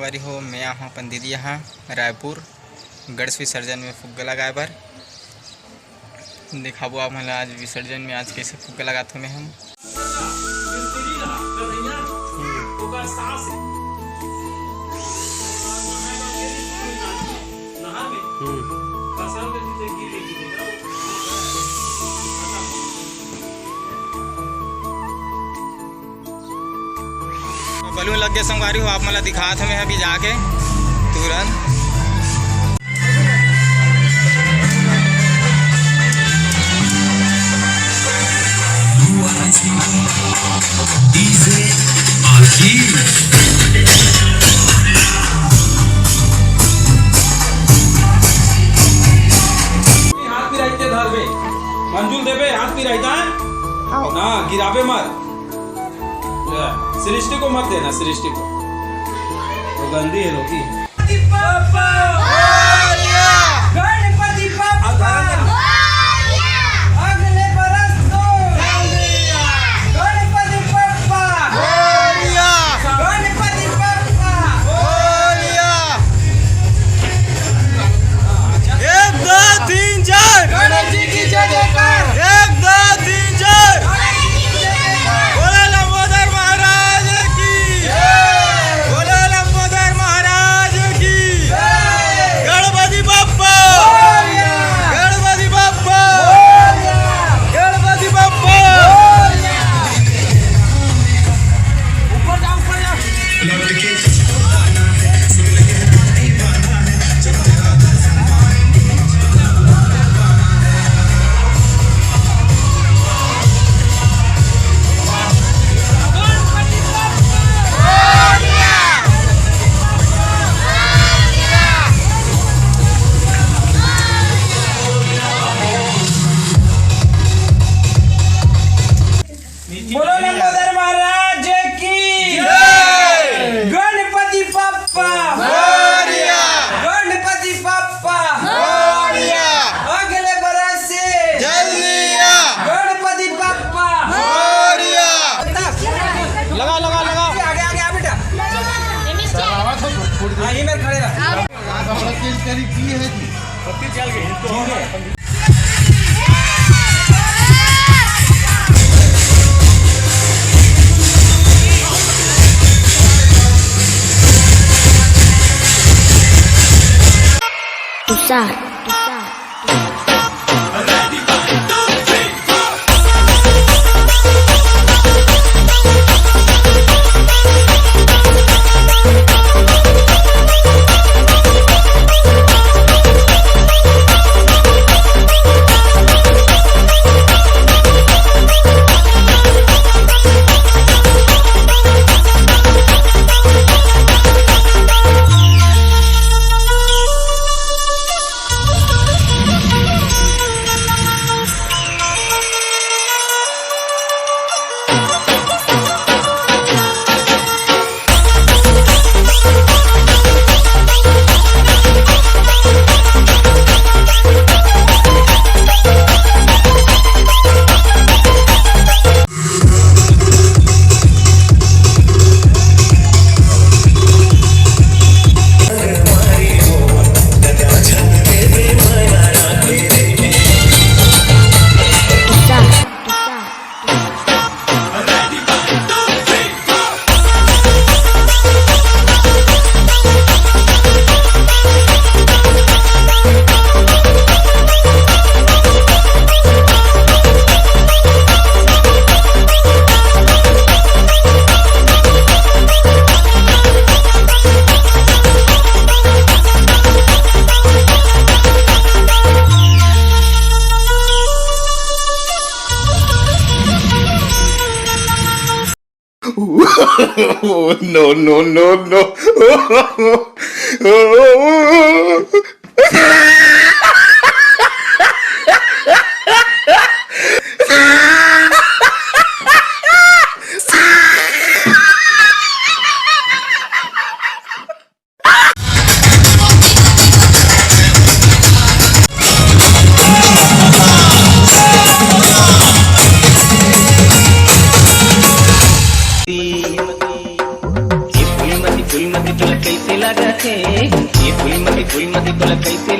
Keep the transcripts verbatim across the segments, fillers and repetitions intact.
अरे हो, मैं आए हँव अपन दीदी यहाँ रायपुर गणेश विसर्जन में फुग्गा लगाए बर। दिखाबो आप मन ला आज विसर्जन में आज कैसे फुग्गा लगाथों मैं हम। बलून लग गए संगवारी हो, आप मन ला दिखात हमें अभी जाके तुरंत। हाथ पिराई के धरबे, मंजुल देबे, हाथ पिराई दा। हाँ। हाँ, गिराबे मत। सृष्टि को मत देना, सृष्टि को। वो गंदी है लोकी। गणपति बप्पा। गणपति बप्पा। अगले बरस तो। गणपति बप्पा। गणपति बप्पा। एक, दो, तीन, चार। गणेश जी की जय जयकार। एक, दो, तीन, चार। गणेश जी की जय जयकार। बोलो लंबोदर महाराज की। जय। बोलो लंबोदर महाराज की। जय। गणपति बप्पा। मोरया। गणपति बप्पा। मोरया। गणपति बप्पा। मोरया। ऊपर जाओ, ऊपर जाओ। बोलो लंबोदर महाराज की जय। गणपति बप्पा मोरया। गणपति बप्पा मोरया। अगले बरस से जल्दी आ। गणपति बप्पा मोरया। लगा, लगा, लगा। आगे, आगे आ बेटा। हाँ, ये मेरे खड़े रहा। No, no, no, no.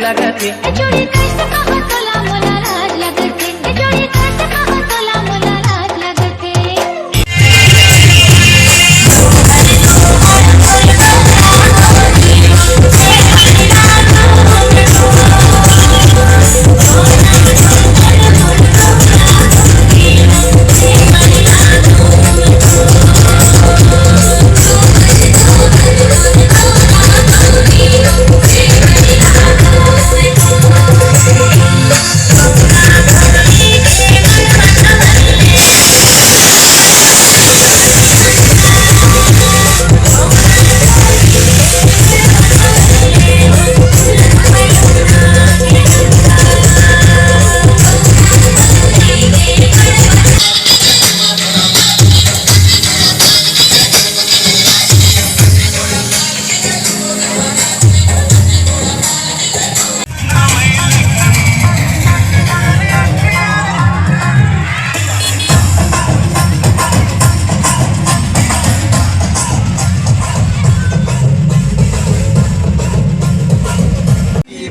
लगथे। ए छोड़ी कइसे कहो तोला मोला लाज लगथे, ए छोड़ी कइसे कहो तोला मोला लाज लगथे।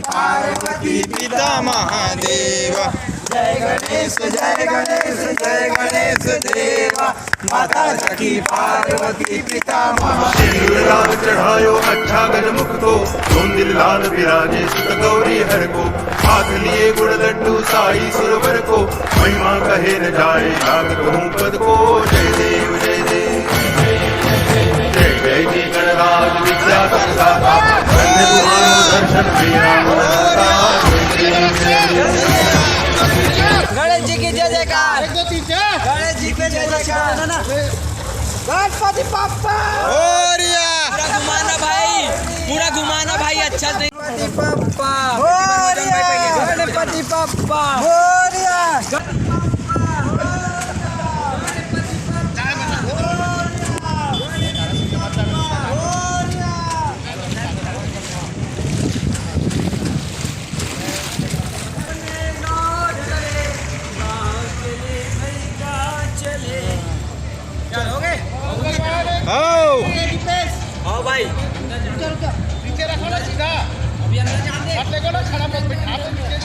पार्वती पिता महादेव। जय गणेश, जय गणेश, जय गणेश देवा। माता सखी पार्वती पिता महादेव। सिंदूर लाल चढ़ायो अच्छा गजमुख को, सोंदिल लाल विराजे सुत गौरी हर को। हाथ लिए गुड़ लड्डू साई सुरवर को, महिमा कहे न जाए नाग कहूँ पद को। जय देव जय देव, जय जय जी गणराज विद्या करदाता, धन्य तुम्हारो दर्शन मेरा मन करता। जय देव जय देव। गणेश जी की जय जयकार। गणेश जी की जय जयकार। गणपति बप्पा। मोरया। पूरा घुमाना भाई, पूरा घुमाना भाई, अच्छा से। गणपति बप्पा। मोरया। गणपति बप्पा। मोरया। चल, हो गए? आओ। हाँ भाई। पीछे रखो ना सीधा। अभी अंदर जान दे। हाथ देखो ना, खड़ा मत बैठ, हाथ नीचे।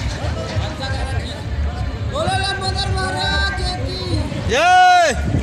बोलो लंबोदर महाराज की। जय।